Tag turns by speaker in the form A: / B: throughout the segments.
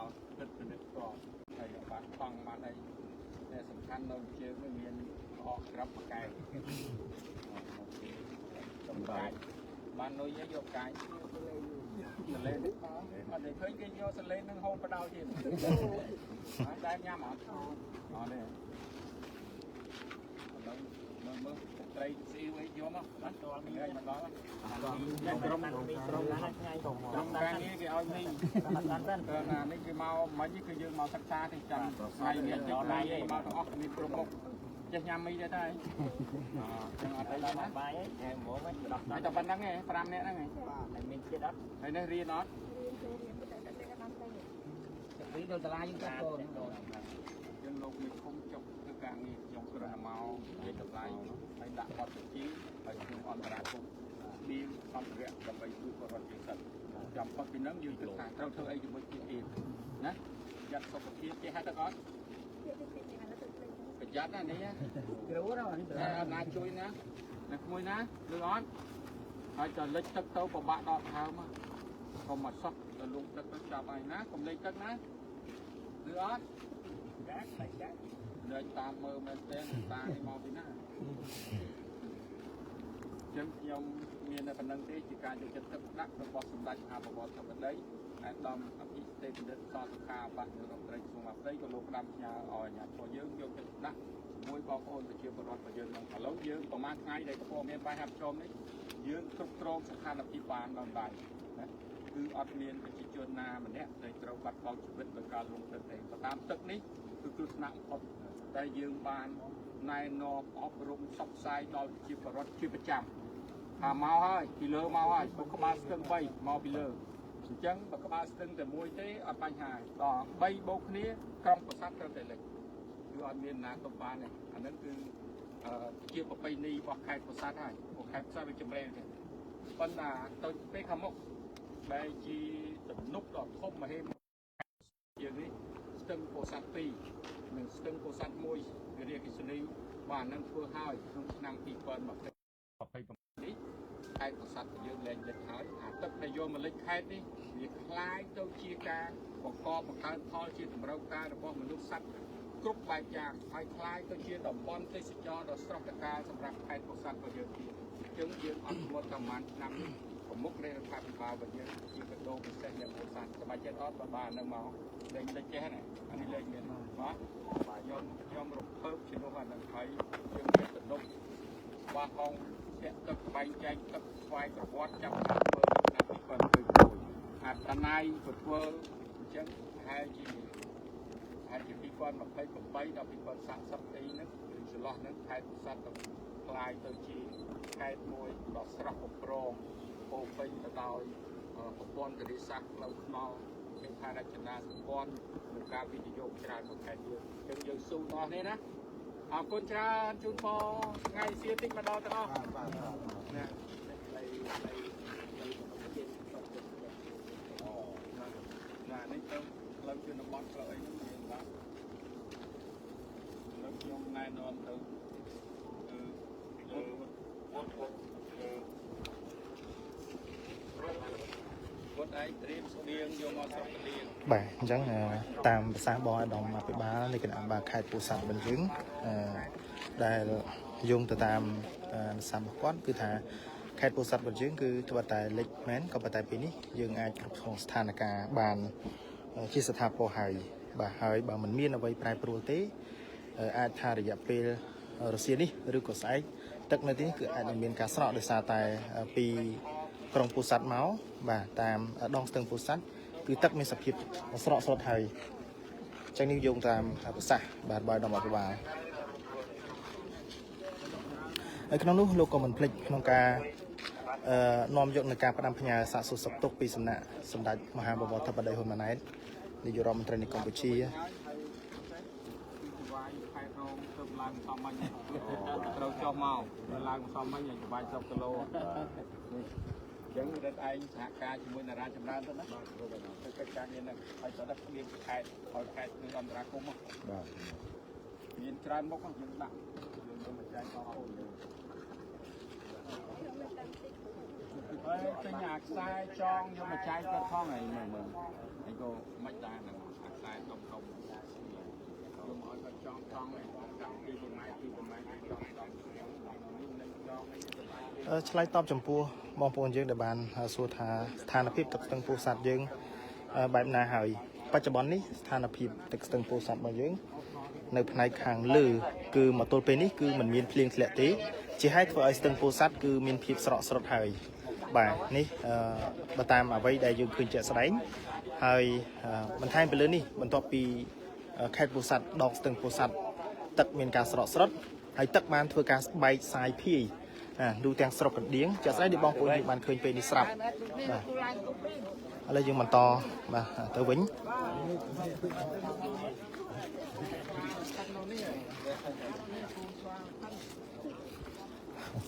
A: មកគិតពិនិត្យផ្ទាល់ហើយបានតង់បានអីតែសំខាន់នៅជើងនេះមានអកក្រាប់មួយកែវចំកាយបាននុយយកកាយសលេនអត់ទេឃើញគេយកសលេននឹងហូបបដៅទៀតហើយតែញ៉ាំអត់អត់ទេឥឡូវមើលមើលត្រីស៊ីអីយកមកណាតថ្ងៃមកដល់ក្រុម
B: ក្រុមណាថ្ងៃ
A: ក្រុមការងារគេឲ្យមីង តើណានេះគេមកមិញគឺយើងមកសិក្សាទេចាំថ្ងៃនេះចោលដៃឯងមកទាំងអស់មានគ្រប់មុខចេះញ៉ាំមីដែរតែអចឹងអត់អីណា
B: បាយឯងហែហ្មងហ្នឹងដល់
A: ហើយតែប៉ុណ្្នឹងឯង5នាក់ហ្នឹងឯង
B: តែមានជាតិអត់
A: ហើយនេះរៀនអត់
C: រៀនចូលរៀនតែតែបានទៅ
B: ពីដល់សាលាយើងទៅកូន
A: យើងលោកមេឃុំចុះធ្វើការងារខ្ញុំគ្រាន់តែមកនិយាយតម្លៃហើយដាក់បទបញ្ជាហើយខ្ញុំអន្តរាគមន៍បៀងសម្ភារៈដើម្បីជួយពលរដ្ឋយើងសិនចាំផុតពីហ្នឹងយើងគិតថាត្រូវធ្វើអីជាមួយគ្នាទៀតណាយ៉ាត់សុខភាពគេហៅទឹកអត់
C: ទៀតទៀតនេះទៅទៅ
A: ប្រយ័ត្នណានេះ
B: គ្រូណានេះ
A: តែអត់ណាជួយណាណាក្មួយណាលឺអត់ហើយក៏លិចទឹកទៅពិបាកដកហើមកុំមកសោះទៅលូកទឹកទៅចាប់ហើយណាកុំលេចទឹកណាលឺអត់
B: ចាចា
A: លេចតាមមើលមែនទេតានេះមកពីណាចឹងខ្ញុំមានតែប៉ុណ្្នឹងទេជាការយកចិត្តទុកដាក់របស់សម្ដេចមហាបវរធិបតីឯកឧត្តមអភិទេពបណ្ឌិតសសុខាបាក់នាយករដ្ឋមន្ត្រីក្រសួងមហាផ្ទៃក៏លោកផ្ដាំផ្ញើឲ្យអាជ្ញាធរយើងយកចិត្តទុកដាក់ មួយបងប្អូនប្រជាពលរដ្ឋរបស់យើងនឹងឥឡូវយើងប្រហែលថ្ងៃដែលកំពុងមានបញ្ហាប្រឈមនេះយើងគ្រប់គ្រងស្ថានភាពបានដល់ដៃណាគឺអត់មានប្រជាជនណាម្នាក់ដែលត្រូវបាត់បង់ជីវិតដោយការលង់ទឹកទេបើតាមទឹកនេះគឺគ្រោះថ្នាក់បំផុតតែយើងបានណែនាំអប់រំផ្សព្វផ្សាយដល់ប្រជាពលរដ្ឋជាប្រចាំថាមកហើយពីលើមកហើយពួកក្បាលស្ទឹង3មកពីលើអញ្ចឹងបើក្បាលស្ទឹងតែមួយទេអត់បញ្ហាដល់3បូកគ្នាក្រុមប្រសាទត្រូវតែលិច គឺអត់មានណាទប់បានទេអាហ្នឹងគឺជាប្រពៃណីរបស់ខេត្តពោធិ៍សាត់ហើយព្រោះខេត្តពោធិ៍សាត់វាចម្រើនទេប៉ុន្តែទៅពេលខាងមុខបែរជាទំនប់ដ៏ធំមហិមាជាងនេះស្ទឹងពោធិ៍សាត់2និងស្ទឹងពោធិ៍សាត់1វិរិយអគ្គិសនីបាទនឹងធ្វើហើយក្នុងឆ្នាំ2027នេះខេត្តពោធិ៍សាត់យើងលែងលិចហើយអាទឹកដែលយកមកលិចខេត្តនេះវាคล้ายទៅជាការបង្កបង្កើនផលជាតម្រូវការរបស់មនុស្សសត្វ គ្រប់បែបយ៉ាងហើយคล้ายទៅជាតំបន់ទេសចរដ៏ស្រស់ត្រកាលសម្រាប់ខេត្តពោធិ៍សាត់របស់យើងទៀតអញ្ចឹងយើងអត់ធ្មត់តែប្រហែលឆ្នាំនេះប្រមុខនៃរដ្ឋាភិបាលរបស់យើងជាកដោពិសេសយ៉ាងពោធិ៍សាត់សប្បាយចិត្តអត់បើបាននៅមកលេងលេចចេះណាអានេះលេងមានបាទបាទខ្ញុំរំភើបជំនួសអានឹងហើយយើងមានទំនប់បាហងធាក់ទឹកបែងចែកទឹកស្វ័យប្រវត្តិចាប់តាមធ្វើនៅឆ្នាំ2021អាតណៃក៏ធ្វើអញ្ចឹងប្រហែលជា ហើយជា2028ដល់2030អីហ្នឹងគឺចន្លោះហ្នឹងខេត្តពោធិ៍សាត់ទៅក្លាយទៅជាខេត្តមួយដ៏ស្រស់បំព្រងពោរពេញទៅដោយប្រព័ន្ធធារាសាស្ត្រផ្លូវថ្នល់ហេដ្ឋារចនាសម្ព័ន្ធនិងការវិនិយោគច្រើនមកខេត្តយើងអញ្ចឹងយើងស៊ូទាំងអស់នេះណាអរគុណច្រើនជូនពរថ្ងៃសៀតិចមកដល់ទាំងអស់
D: បាទបាទ
A: ណា
B: ផ្លូវផ្លូវផ្លូវជាតិ
A: អូណានេះទៅផ្លូវជនបទផ្លូវអីហ្នឹងមានបាទ លើខ្ញុំណែនាំទៅគឺលើគាត់ឯងត្រៀមស្បៀងយកមកស្រុកកលៀង
E: បាទអញ្ចឹងតាមភាសាបងអាដាមអភិបាលនៃគណៈបាលខេត្តពោធិ៍សាត់របស់យើងអឺដែលយោងទៅតាមអនុសាសន៍របស់គាត់គឺថាខេត្តពោធិ៍សាត់របស់យើងគឺត្បិតតែលិចមែនក៏ប៉ុន្តែពេលនេះយើងអាចគ្រប់គ្រងស្ថានភាពបានជាស្ថាពរហើយបាទហើយបើមិនមានអ្វីប្រែប្រួលទេអាចថារយៈពេលរសៀលនេះឬក៏ស្អែកទឹកនៅទីនេះគឺអាចនឹងមានការស្រកដោយសារតែពីក្រុងពោធិ៍សាត់មកបាទតាមដងស្ទឹងពោធិ៍សាត់គឺទឹកមានសភាពស្រកស្រត់ហើយអញ្ចឹងនេះយោងតាមប្រសាសន៍បាទបាយដំអភិបាលហើយក្នុងនោះលោកក៏មិនភ្លេចក្នុងការអឺនាំយកនៅការផ្ដាំផ្ញើសាកសួរសុខទុក្ខពីសំណាក់សម្ដេចមហាបវរធិបតីហ៊ុនម៉ាណែតនាយករដ្ឋមន្ត្រីនៃកម្ពុជា
A: ហើយហើយគឺចវាយខែរងទៅឡើងសំមិញត្រូវចុះមកឡើងសំមិញឲ្យចវាយ10គីឡូនេះអញ្ចឹងរត់ឯងសហការជាមួយតារាចម្រើនទៅណាបាទទៅកិច្ចការងារហ្នឹងហើយទៅដឹកស្បៀងពីខេត្តឲ្យខេត្តគឺអន្តរាគមន៍មក
D: បាទ
A: មានច្រើនមុខយើងដាក់យើងយកមកចែកបងប្អូនយើងហើយទិញអាខ្សែចងយកមកចែកគាត់ផងហើយមើលមើលហើយក៏មិនដែរហ្នឹង ធំធំយកមកឲ្យគាត់ចងកង់ចង់ពីប្រម៉ែពីប្រម៉ែចង់ដល់ខ្ញុំនេះនឹងចងអី
E: ឆ្លើយតបចំពោះបងប្អូនយើងដែលបានសួរថាស្ថានភាពទឹកស្ទឹងពោធិ៍សាត់យើងបែបណាហើយបច្ចុប្បន្ននេះស្ថានភាពទឹកស្ទឹងពោធិ៍សាត់របស់យើងនៅផ្នែកខាងលើគឺមកទល់ពេលនេះគឺมันមានភ្លៀងធ្លាក់ទេជាហេតុធ្វើឲ្យស្ទឹងពោធិ៍សាត់គឺមានភាពស្រកស្រុតហើយបាទនេះបើតាមអ្វីដែលយើងឃើញជាក់ស្ដែងហើយបន្ថែមពីលើនេះបន្ទាប់ពីខេត្តពោធិ៍សាត់ដកស្ទឹងពោធិ៍សាត់ទឹកមានការស្រកស្រុតហើយទឹកបានធ្វើការបែកសាយភាយ ទូទាំងស្រុកកណ្ដៀងជាក់ស្ដែងដែលបងប្អូនយើងបានឃើញពេលនេះស្រាប់បាទឥឡូវយើងបន្តបាទទៅវិញ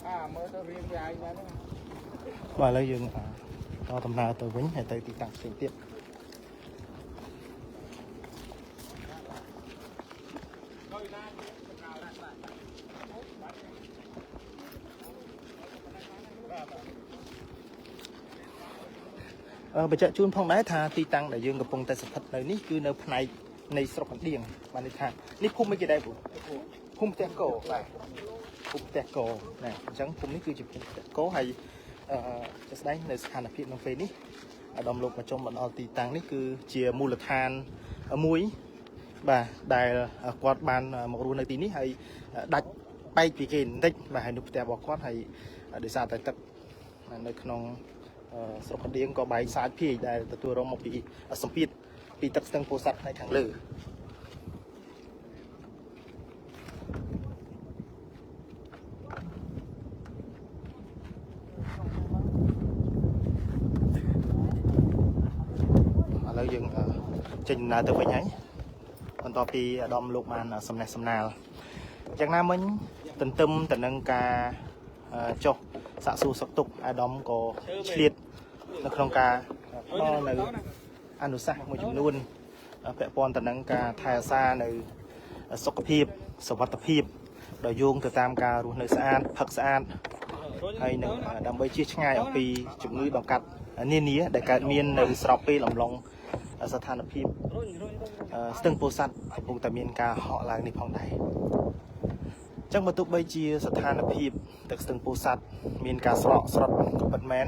A: អាមើលទៅរៀងវាឯងមែន
E: បាទឥឡូវយើងតដំណើរទៅវិញហើយទៅទីតាំងផ្សេងទៀតបញ្ជាក់ជូនផងដែរថាទីតាំងដែលយើងកំពុងតែស្ថិតនៅនេះគឺនៅផ្នែកនៃស្រុកកណ្ដៀងបានន័យថានេះភូមិអីគេដែរពូភូមិផ្ទះកោបាទភូមិផ្ទះកោណាអញ្ចឹងភូមិនេះគឺជាភូមិផ្ទះកោហើយជាក់ស្ដែងនៅស្ថានភាពក្នុងពេលនេះអាដាមលោកមកចុំមកដល់ទីតាំងនេះគឺជាមូលដ្ឋានមួយបាទដែលគាត់បានមករស់នៅទីនេះហើយដាច់បែកពីគេបន្តិចបាទហើយនោះផ្ទះរបស់គាត់ហើយដោយសារតែទឹកនៅក្នុងស្រុកកណ្ដៀងក៏បែកសាចភាយដែលទទួលរងមកពីសម្ពាធពីទឹកស្ទឹងពោធិ៍សាត់ផ្នែកខាងលើឥឡូវយើងចេញដំណើរទៅវិញហើយបន្ទាប់ពីអាដាមលោកបានសំណេះសំណាលយ៉ាងណាមិញទន្ទឹមទៅនឹងការចុះសាកសួរសុខទុក្ខអាដាមក៏ឆ្លៀតនៅក្នុងការផ្ដល់នៅអនុសាសន៍មួយចំនួនពាក់ព័ន្ធទៅនឹងការថែរក្សានៅសុខភាពសុវត្ថិភាពដោយយោងទៅតាមការរស់នៅស្អាតផឹកស្អាតហើយនឹងដើម្បីជៀសឆ្ងាយអំពីជំងឺដង្កាត់នានាដែលកើតមាននៅស្របពេលអំឡុងស្ថានភាពស្ទឹងពោធិ៍សាត់កំពុងតែមានការហក់ឡើងនេះផងដែរអញ្ចឹងបើទោះបីជាស្ថានភាពទឹកស្ទឹងពោធិ៍សាត់មានការស្រកស្រុតក៏ពិតមែន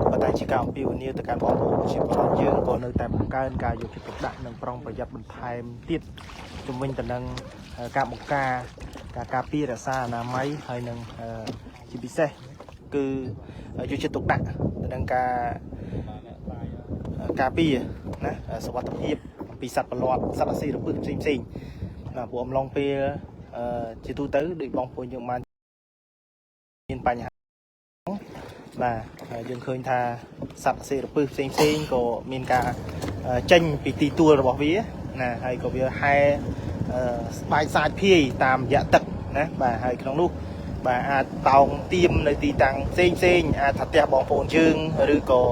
E: ក៏ប៉ុន្តែជាការអំពាវនាវទៅកាន់បងប្អូនប្រជាពលរដ្ឋយើងក៏នៅតែបង្កើនការយកចិត្តទុកដាក់និងប្រុងប្រយ័ត្នបន្ថែមទៀតជំវិញទៅនឹងការបង្ការការការពាររក្សាអនាម័យហើយនឹងជាពិសេសគឺយកចិត្តទុកដាក់ទៅនឹងការការពារណាសុវត្ថិភាពអំពីសត្វប្រឡាត់សត្វអាស៊ីរពឹសផ្សេងផ្សេងណាព្រោះអំឡុងពេលជាទូទៅដូចបងប្អូនយើងបានមានបញ្ហាបាទយើងឃើញថាសត្វអាស៊ីរពឹសផ្សេងផ្សេងក៏មានការចេញពីទីទួលរបស់វាណាហើយក៏វាហែស្បែកសាចភាយតាមរយៈទឹកណាបាទហើយក្នុងនោះបាទអាចតោងទៀមនៅទីតាំងផ្សេងផ្សេងអាចថាផ្ទះបងប្អូនយើងឬក៏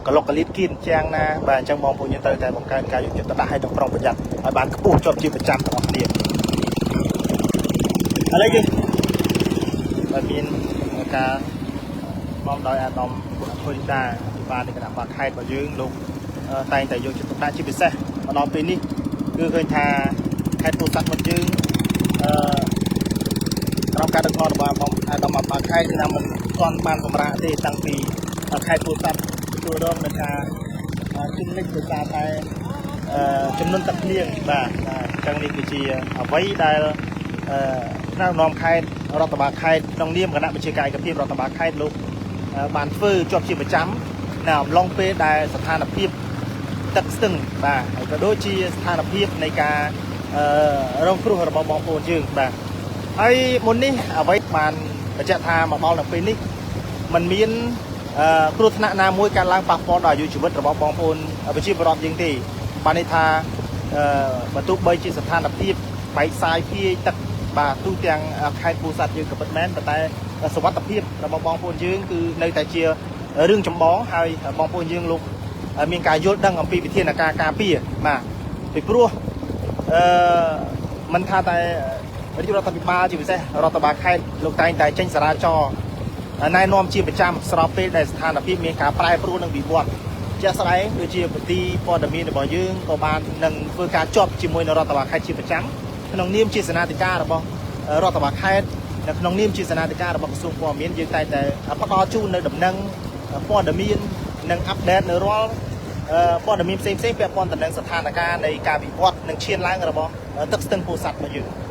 E: កលុកកលៀតគៀនជាងណាបាទអញ្ចឹងបងប្អូនយើងត្រូវតែបង្កើនការយកចិត្តទុកដាក់ឲ្យដល់ប្រុងប្រយ័ត្នឲ្យបានខ្ពស់ជាប់ជាប្រចាំទាំងអស់គ្នាឥឡូវយើងបាទមានការបងដោយអាដាមធុយដាអភិបាលនៃគណៈបក្សខេត្តរបស់យើងលោកតែងតែយកចិត្តទុកដាក់ជាពិសេសមកដល់ពេលនេះគឺឃើញថាខេត្តពោធិ៍សាត់របស់យើងអឺក្រោមការដឹកនាំរបស់បងអាដាមអភិបាលខេត្តគឺថាមិនទាន់បានសម្រាកទេតាំងពីខេត្តពោធិ៍សាត់ទទួលរងនឹងការជំនិចដោយសារតែចំនួនទឹកភ្លៀងបាទអញ្ចឹងនេះគឺជាអ្វីដែលថ្នាក់នាំខេត្តរដ្ឋបាលខេត្តក្នុងនាមគណៈវិជាការឯកភាពរដ្ឋបាលខេត្តលោកបានធ្វើជាប់ជាប្រចាំនៅអំឡុងពេលដែលស្ថានភាពទឹកស្ទឹងបាទហើយក៏ដូចជាស្ថានភាពនៃការរងគ្រោះរបស់បងប្អូនយើងបាទហើយមុននេះអ្វីបានបញ្ជាក់ថាមកដល់នៅពេលនេះมันមានគ្រោះថ្នាក់ណាមួយកើតឡើងប៉ះពាល់ដល់អាយុជីវិតរបស់បងប្អូនប្រជាពលរដ្ឋយើងទេបានន័យថាបើទោះបីជាស្ថានភាពបែកសាយភាយទឹកបាទទូទាំងខេត្តពោធិ៍សាត់យើងក៏ពិតមែនប៉ុន្តែសុវត្ថិភាពរបស់បងប្អូនយើងគឺនៅតែជារឿងចម្បងហើយបងប្អូនយើងលោកមានការយល់ដឹងអំពីវិធានការការពារបាទពីព្រោះមិនថាតែរាជរដ្ឋាភិបាលជាពិសេសរដ្ឋបាលខេត្តលោកតែងតែចេញសារាចរណែនាំជាប្រចាំស្របពេលដែលស្ថានភាពមានការប្រែប្រួលនិងវិវត្ត ជាក់ស្ដែងដូចជាមន្ទីរព័ត៌មានរបស់យើងក៏បាននឹងធ្វើការជាប់ជាមួយនៅរដ្ឋបាលខេត្តជាប្រចាំក្នុងនាមជាសេនាធិការរបស់រដ្ឋបាលខេត្តនៅក្នុងនាមជាសេនាធិការរបស់ក្រសួងព័ត៌មានយើងតែងតែផ្ដល់ជូននៅដំណឹងព័ត៌មាននិង update នៅរាល់ព័ត៌មានផ្សេងៗពាក់ព័ន្ធទៅនឹងស្ថានភាពនៃការវិវត្តនិងឈានឡើងរបស់ទឹកស្ទឹងពោធិ៍សាត់របស់យើង។